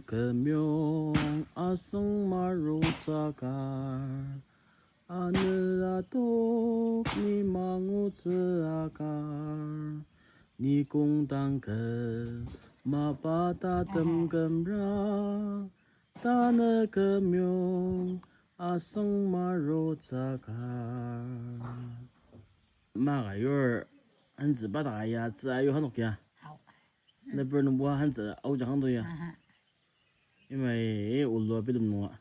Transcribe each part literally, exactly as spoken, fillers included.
Kümyong asüng marutsü akar, anü atok ni mangutsü akar, ni kongdang kü mapa tatem kümra, tanü kümyong asüng marutsü akar. Maka yur hantsü bata ya tsü ayu hanok ya. Hau. Neper nungbo hantsü aojang hang to ya. Aha. Imai ulu abilem nunga.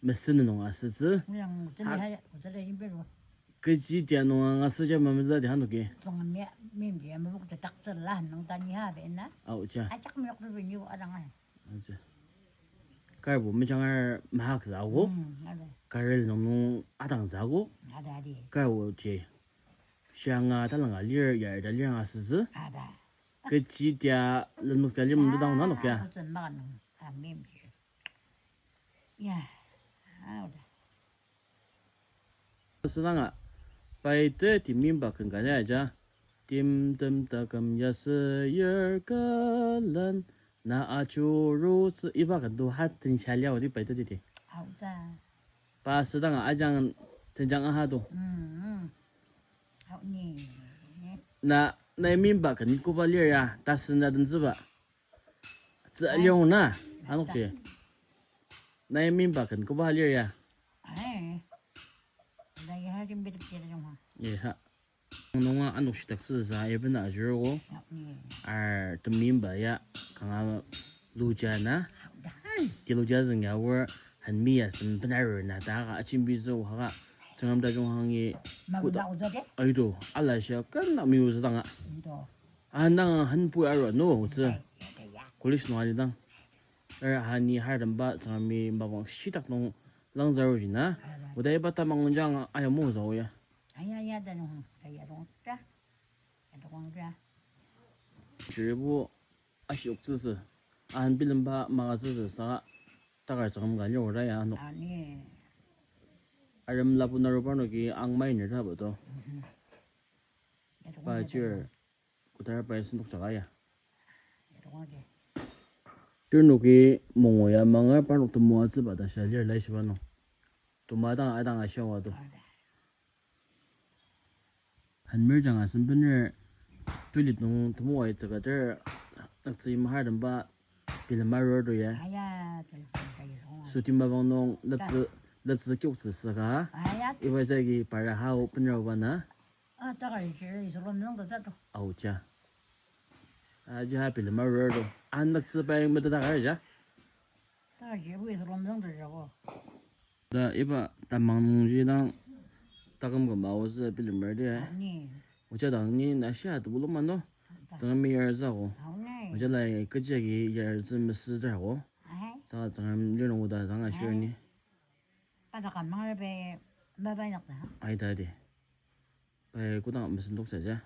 Mesen nunga asütsü. Yang, ha, ha, ha, ha, ha, ha. Kechi tia nunga ngasüja mamela di hanoki. Tsang mi, mi, mi, mi, mabuk tetak sela nung tani ha bena. Au, cha. Ajak mi yok tu ni adang ai. Acha. Karbo mejangar mahak zago. Hmm, ada. Karil nung nung adang zago. Ada, ada. Karbo je. Shianga talanga lir, ya da lir nga süzü. Ada. Kechi tia lenmus ka lir mendudang na nokya. Aku tsen makan nung. Ah, mim je. Ya. Ah, ada. Sendanga, pai te timimba ken ka lia ja, tim tem taküm ya seyir külen, na ajurutsü iba ken tu ha tensha lia odi pai te titi. Hau ta. Pa sendanga ajang tenjang aha tu. Mm, mm. Hau ni. Na, na imimba ken koba lir ya, ta senda tenzüba. Tsü aliong na, anok je. Na ya mimba ken koba lir ya. Ai. Da ya ha rim bidip je da jong ha. Ye ha. Nunga anok shitak tsü sa, ya bena ajuro go. Ya, ni. Ar temimba ya, kanga luja na. Da. Ti luja zeng ya wor, han mi ya sem bena ro na, ta ka achim bizo ha ka. Tsüngrem ta jong hangi. Ma kuda. Kuda uza de? Aido, ala sha, kan na mi uza danga. Ido. Anang hanpui arua no, otsü. College nung alidang. Er hani haremba Tsüngremi mapang shitak nung langzaru jina. Oda iba tamang nunjang aya mo zao ya. Aya, ya, da nung, da ya rong ja. Ya rong ja. Shiribu ashiok tsüsü. Ahan bilemba maka tsüsü saka takar Tsüngrem ka lio ra ya no. Ani. Arem lapu naru parnoki ang mai nir ta bato. Mhm. Ya rong ja. Pa chir. Kutara pai sendok jaka ya. Tirnoki mongo ya manga parnok temoatsüba ta sha lir lai shiba nung. Toma dang adang ashawa to. Hanmer jang asem bener toilet nung temoa itsüka ter naktsü imahar temba bilema ror to ya. Aya, tel-, tel-, tel-, tel-, Suti mapang nung leptsü, leptsü kyoktsü süka. Aya. Iba jagi para hao bener oba na. Ah, takar ji, isolom nung ta to. Au, ja. Ah, ji ha bilema ror to. An naktsü pai mete takar ja. Takar ji, isolom nung ta ja ko. Da iba tamang nungji dang taküm kümba aotsü bilema de. Ah, ni. Oja dang ni na shia tebulu ma no. Da. Tsüngremi yar za ko. Au, ni. Oja lai kechi agi yar tsü mesü da ko. Ai. Sa Tsüngrem lir nung oda dang ashir ni. Ai. Ada ka mangar be, ba, ba, yak da. Ai, da de. Pai kodang mesendok saja.